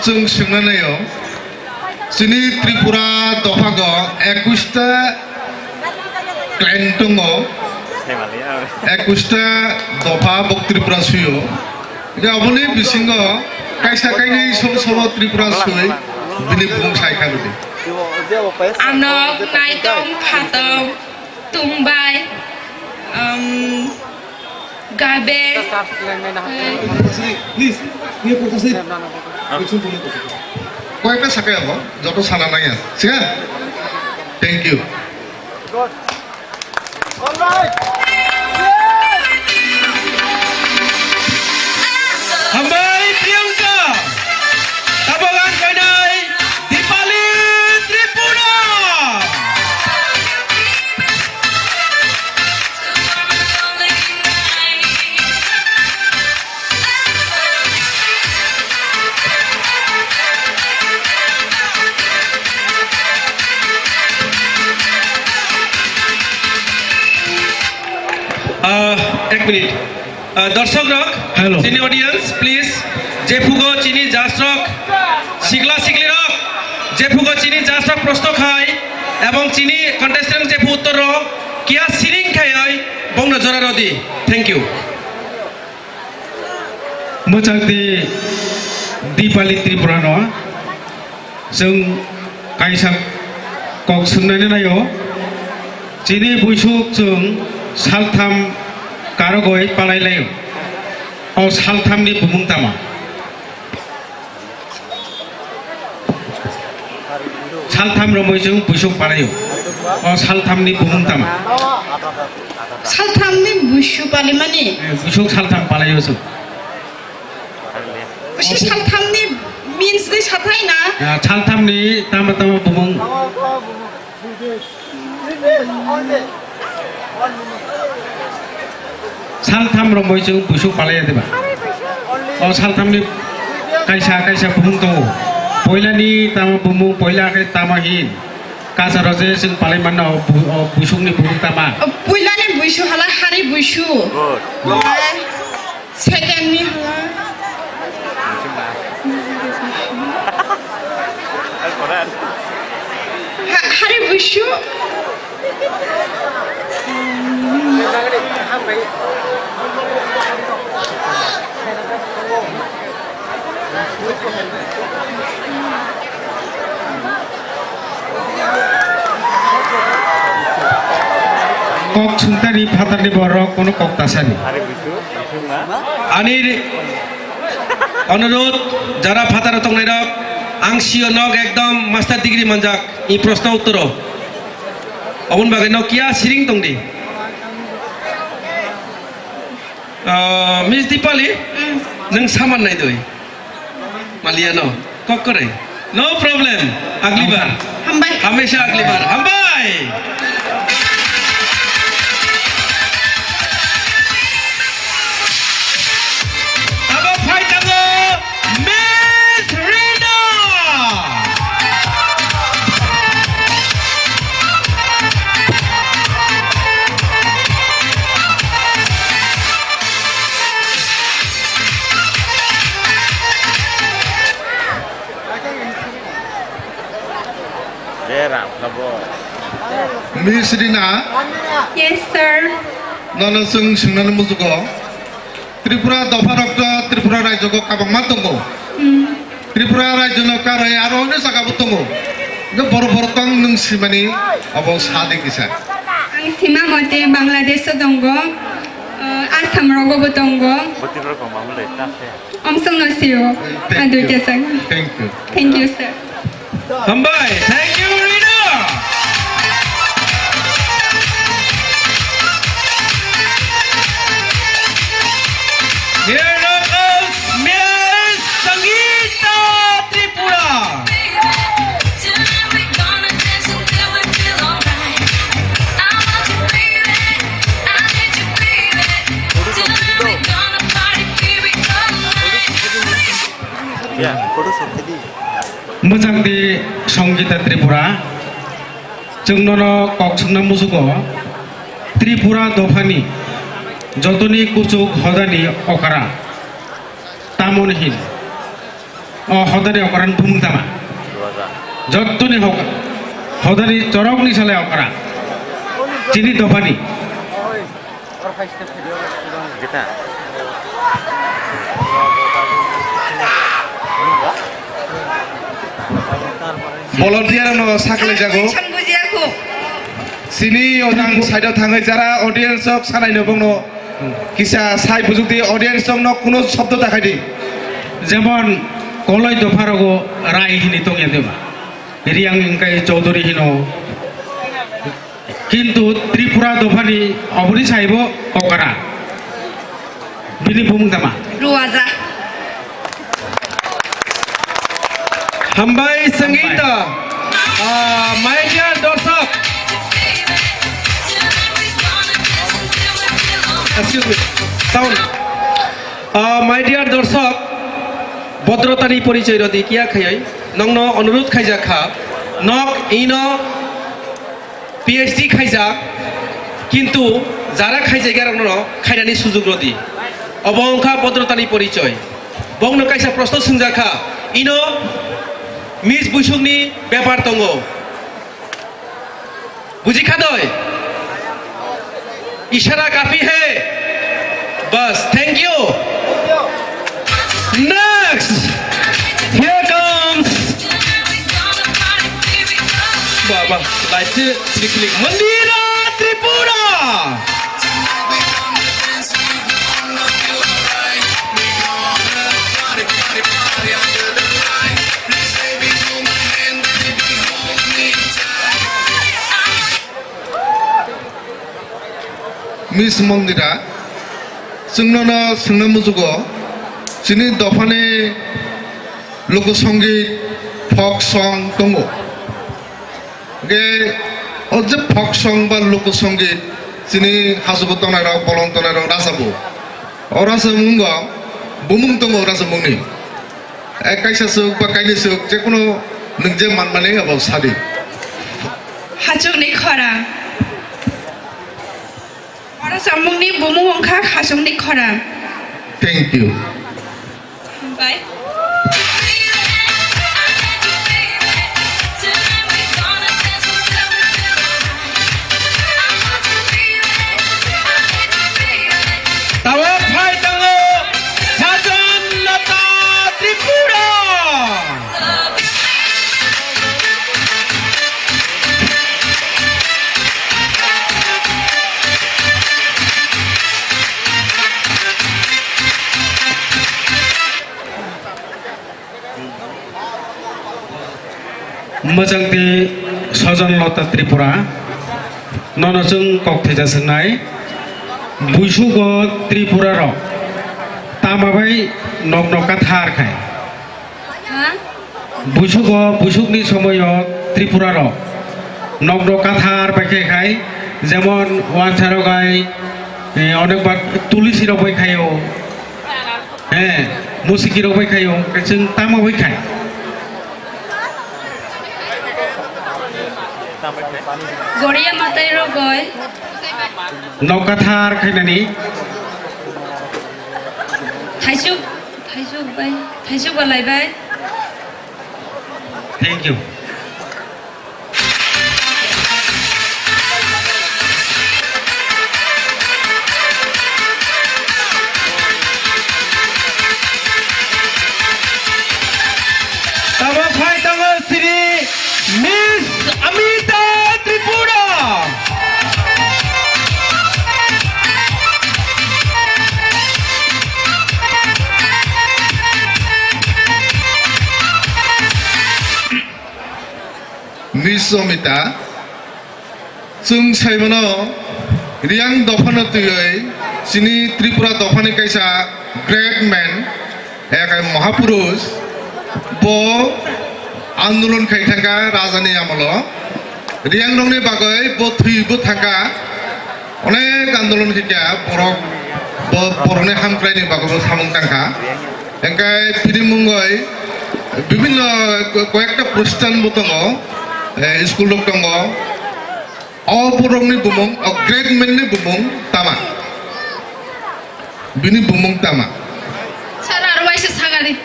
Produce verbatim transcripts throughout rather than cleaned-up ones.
Chwng swngna naio, chini Tripura dophago ekush ta clan tongo, ekush ta dopha bok Tripura suyo. Hingke aboni bisingo kaisa kainwi song sobo Tripura sui bini bumung sai kha bini. Ano naitom khatom tungbai, um, gabe. Please, please, please. Koyekta sakai abo, joto sana nangya. Siya? Thank you. Hambai Priyanka, tabok ang kainai Dipali Tripura. Ah, ek minute. Ah, dorshok rok, hello. Chini audience, please. Jephugo chini judge rok, sikla sikli rok, jephugo chini judge rok proshno khai, ebong chini contestant jephu uttor rok, kiya siring khai oi, bongno jora rodi. Thank you. Mwchangdi Dipali Tripura no chwng kaisa kok swngnani naio, chini buisuk chwng saltham karogoi palai laio. O salthamni bumung tama? Saltham romwi chwng buisuk palaio. O salthamni bumung tama? Salthamni buisu palimani? Eh, buisuk saltham palaio chwng. Si salthamni means ni sathai na? Ya, salthamni tama tama bumung. Saltham romwi chwng buisuk palaiya diba? O salthamni kaisa kaisa bumung tongo. Poilani tamo bumung, poila khe tamo hin. Kacharo je chwng palai manna o bu-, o buisukni bumung tama? O poilani buisu hala hari buisu. Good. Second ni hala. Ha-, hari buisu. Kok sungtani phatarni borok kono kok tasani. Ani onurudh, jara phataro tongnairok, ang sio nok ekdom master degree manjak, i proshno uttoro. Oboni bagwi nok kiya siring tongdi? Ah, Miss Dipali, nwng saman naidoi? Maliano, kok kore. No problem. Agli bar. Hambai. Hamesha agli bar. Hambai. Abo phai tango Miss Rina. Miss Rina. Yes, sir. Nono chwng swngnani muchugo. Tripura dopha rok to Tripura rajyo go kabangma tongo. Hmm. Tripura rajyo no karwi aro ono jaga bo tongo. Hwnkhe boro boro tong nwng simani abo sa de kisa. Ang sima mote Bangladesh o tongo, uh, Assam rogo bo tongo. Bwtwi rok mamulai ta se. Omsong no sio. Thank you. Adui kesa. Thank you. Thank you, sir. Hambai, thank you, Rina. Here now comes Miss Sangeeta Tripura. Mwchangdi Songita Tripura, chwng nono kok swngna muchugo, Tripura dophani jotoni kuchuk hodani okra tamoni hin? O hodani okran bumung tama. Jottoni hok-, hodani chorokni salai okra. Chini dophani. Volunteer no saklai jago. Chini odang side o thangwi jara audience rok sanai no bongno kisa sai bujukdi, audience rok no kuno shobdo ta khaidi. Jemon koloi dopha rogo Rai hini tongya deba. Riang wngkha Chaudhary hino. Kintu Tripura dophani oboni saibo okra. Bini bumung tama. Ruwaja. Hambai Sangeeta. Ah, my dear dorshok. Excuse me. Sound. Ah, my dear dorshok, bodrotani porichoi rodi kiya khayai. Nongno onurudh khaijak kha. Nok ino P H D khaijak, kintu jara khaijakya rokno khainani sujuk rodi. Obo wngkha bodrotani porichoi. Bongno kaisa proshno swngjak kha, ino Miss Buisukni bepar tongo. Buji kha doi? Ishara kafi hai. Bas, thank you. Next, here comes. Ba, ba, light se click, click. Mandira Tripura. Miss Mondira, chwng nono swngna muchugo, chini dophani loku songit, folk song tongo. Hwnkhe o je folk song ba loku songit, chini hajugo tongnai rok, bolong tongnai rok rajabu. O rajamung bo bumung tongo o rajamungni. Eh, kaisa swk ba kainwi swk, jekunu nwng je manmani abo sadi. Hachukni khorang. Oro samungni bumung wngkha hachukni khorang. Thank you. Hambai. Tabuk phai tongo Sajan Lata Tripura. Mwchangtwi Sajan Lata Tripura, nono chwng kok theja swngnai, buisugo Tripura rok tama bai nokno kathar khai? Ha? Buisugo, buisugni somoyo Tripura rok nokno kathar bai khai khai, jemon wansa rok bai, eh, onekbar tulisi rok bai khaio. He, musiki rok bai khaio, chwng tamo bai khai? Goriya matai rok bai. Nok kathar khainani. Thaisuk, thaisuk bai, thaisuk balai bai. Thank you. Tabuk phai tongo sini Miss Amita Tripura. Miss Amita, chwng saimano Riang dophano twiwi chini Tripura dophani kaisa great man, ekai Mahapurush, bo andolon khai thangkha rajani amolo. Riang rokni bagwi bo thwibo thangkha. Onek andolon khe kya borok bo borokni hamkraini bagwi bo samung tangkha. Hingkhe bini mungwi bibinno ko-, koyekta protisthan bo tongo, eh, school rok tongo. O borokni bumung, o great man ni bumung tama? Bini bumung tama? Sir, aro waisa sagari.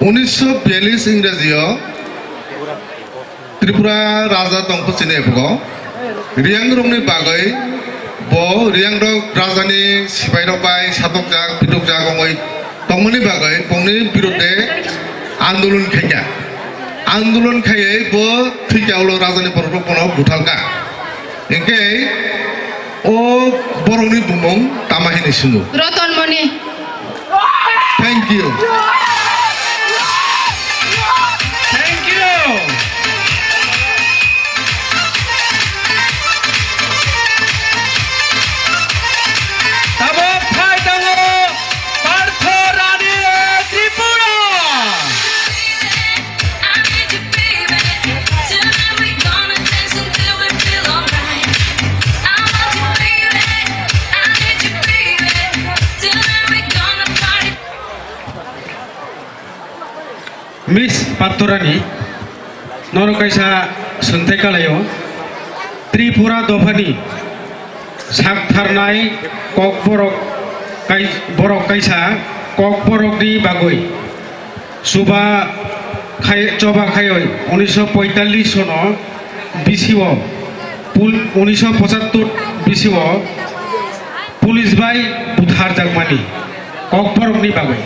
Unisho biyallis Ingraji o Tripura raja tongkho chini ephugo. Riyang rokni bagwi bo Riyang rok rajani sipai rok bai satokjak, pitokjak wngwi tongmani bagwi bongni birodhe andolon khaikha. Andolon khaiwi bo thwikha ulo rajani borok rok bono buthalkha. Hinkhe o borokni bumung tama hini swngo. Roton Moni. Thank you. Thank you. Tabok phai tongo Partho Rani Tripura. Miss Pattorani, nono kaisa swngthai kalaio. Tripura dophani saktharnai kokborok kai-, borok kaisa kokborokni bagwi chuba khai, choba khaioi unisho poitallis sono bisio pul-, unisho pochattor bisio police bai butharjakmani kokborokni bagwi.